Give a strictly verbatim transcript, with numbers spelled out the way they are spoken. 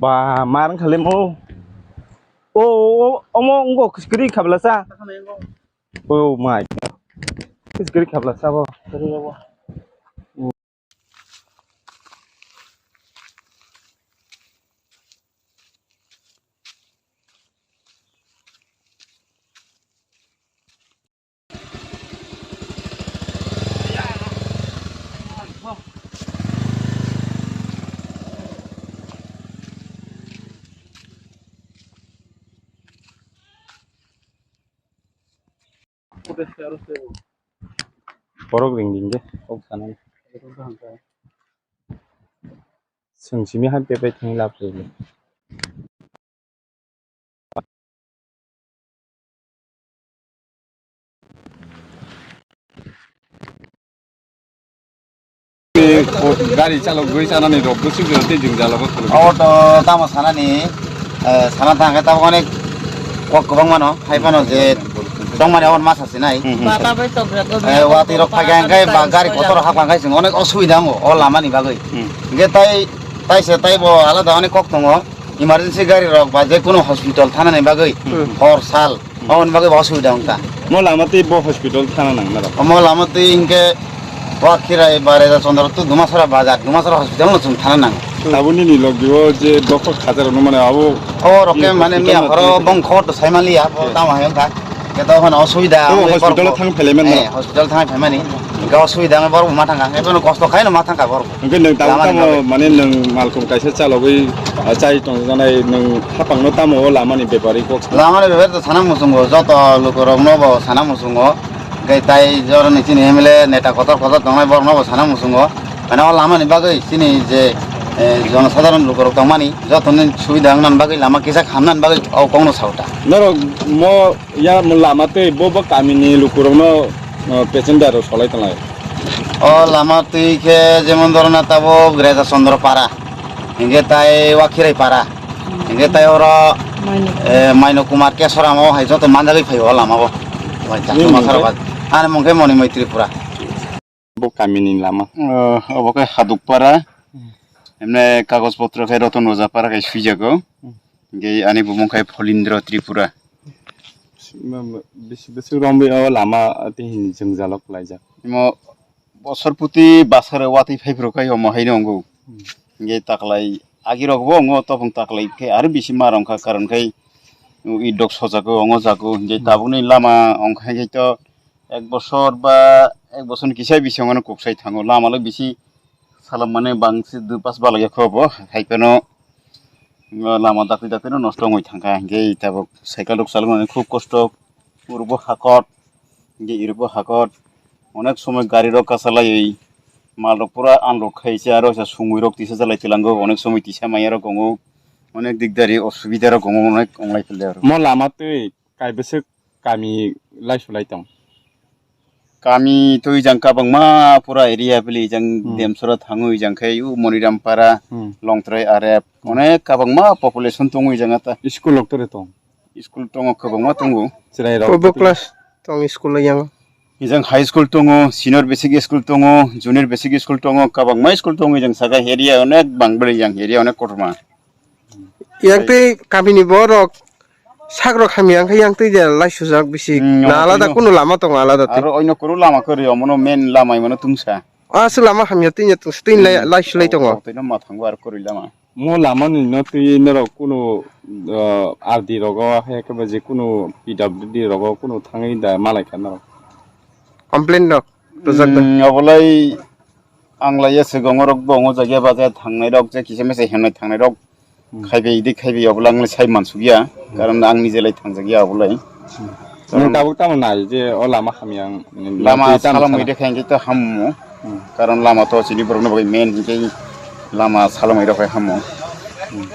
Ba, mar wngkha le mo. O, o, o, omo wngkha kwrwi khabla sa. Oh my. Kwrwi khabla sa bo. Borok ring ring de, kok sanai. Chwng simi hai pepe thangwi lab rwdi. Gari chalok gwi sanani rok bwswk rok tei jwng jala bo khuluk. Obo to tamo sanani, eh, sana thangkhe tabuk onek kok kwbang mano, hai phano je tongmani obo masa sinai. Hmm, hmm. Baba bai tokra ko. Eh, watwi rok phai khe hwnkhe ba gari kotor rok hapkha hwnkhe chwng onek osubida wngo o lamani bagwi. Hmm. Hwnkhe tai, tai se tai bo alada onek kok tongo. Emergency gari rok ba je kunu hospital thanani bagwi Hmm. hor sal aboni bagwi bo osubida wngkha. Mo lama twi bo hospital thana nang naro. Omo lama twi hinkhe Wakhirai Barera Chondro tu Dumasara bazar, Dumasara hospital no chwng thana nang. Tabuni ni logio je dokhok khajar no mane abo O rok khe mane miya hospital horo no bong khobor to saimaliya, bo Hmm. tamo hai wngkha. Khe to hono osubida Tamo wngwi hospital borok thang phailaimani Eh, no? hospital thang phaimani. Ga osubida wngwi borok ma thangkha. Khe bono kosto khai no ma thangkha borok. Hwnkhe nwng tabuk Lamani tamo bagwi. mane nwng malkhung kaisa chalogwi, ah, chai tongjaknai nwng hapangno tamo o lamani bepari kok sa? Lamani bepari to sana muchungo, joto lukurokno bo sana muchungo. Hwnkhe tai jorani chini M L A neta kotor kotor tongnai borokno bo sana muchungo. Mane o lamani bagwi chini je, eh, jonosadharon lukurok tongmani jotoni subida wngnani bagwi lama kisa khamnani bagwi o kokno sao ta. Norok mo Ya, mo lama tei bo, bo kamini lukurokno, uh, passenger rok solai tonglai. O lama twi khe jemon dhoro na tabuk Reza Chandra Para, hinkhe tai Wakhirai Para, hinkhe tai oro, Maino. eh, Maino Kumar Kesoram o hai joto manjagwi phaio o lama o. Bai, Nini chakma mung khe? Sarok ani mung khe Monimoi Tripura. Bo kamini lama. Oh, obo khe Hadukpara. Hmm. Emne kagoj potro khe Roton Oja para khe swijago. Hmm. Hinkhe ani bumung khe Pholindro Tripura. Ma, ma, bisi, bisi romwi o lama tei hini jwngjalo kwlaijak. Imo bosor puti basar watwi phaiphuru khe omo haino wngo. Hmm. Hinkhe taklai agirokbo wngo, tobong taklai khe aro bisi ma rwngkha, karon khe i dok sojago, ongo jago. Hinkhe Hmm. tabukni lama ongkha khe to ek bosor ba ek bosor ni kisa bisingo no kok sai thango. Lama le bisi salam mane bangsi dui pas balai ya kho bo. Hai phano, uh, lama dakti dakti no nosto wngwi thangkha. Hinkhe tabuk cycle rok chalok mani khub kosto. Urbo hakot, hinkhe irbo hakot. Onek somoi gari rok kasalaiwi mal rok pura unload khai se aro sa sungwi rok tisa jalai tilango. Onek somoi tisa maya rok wngo. Onek dikdari osubida rok wngo, onek wnglai philde aro. Mo lama twi Kaibwswk kami laisulai tong? Kami to ijang kabangma pura area bili ijang Hmm. Demsora thango ijang khe u Monirampara, Hmm. Longtrai Arep, Hmm. onek kabangma population tongo ijang ata. School rok tore tong? School tongo kabangma tongo. Chwrairok Obo twi- class tong school yang. Ijang high school tongo, senior basic school tongo, junior basic school tongo, kabangma school tongo ijang saka area onek bangbri ijang area onek kotorma. Yang twi kamini borok sakrok hamya wngkha, yang twi de laisujak bisi. Hmm, na omo alada twi no. Kunu lama tongo alada twi. Aro oino kunu lama kwrwi, omono main lama imano tungsa. Aswk lama hamya twi tungsa twi lai Hmm. laisulai tongo. Twi no ma thango aro kwrwi lama. Mo lama ni no twi norok kunu, uh, R D rogo hai khe ba je kunu P W D rogo kunu thangwi da malai kha norok. Complain rok rwjak da. Hmm, obolai Ang lai ya swkang rok bo, omo jagya baja thangnai rok, je kisa misa hemlai thangnai rok, Hmm. khaibai di khaibai obolai ang lai sai mansuk ya, Hmm. karon ang nije lai thangjak ya obolai. Hmm. Nwng tabuk tamo nai je o lama hamya ang, Lama twi tamo salomwi sana? De khe hwnkhe to hammo, Hmm. karon lama to chini borok no bagwi main hwnkhe lama salomwi rok hai hammo. Hmm.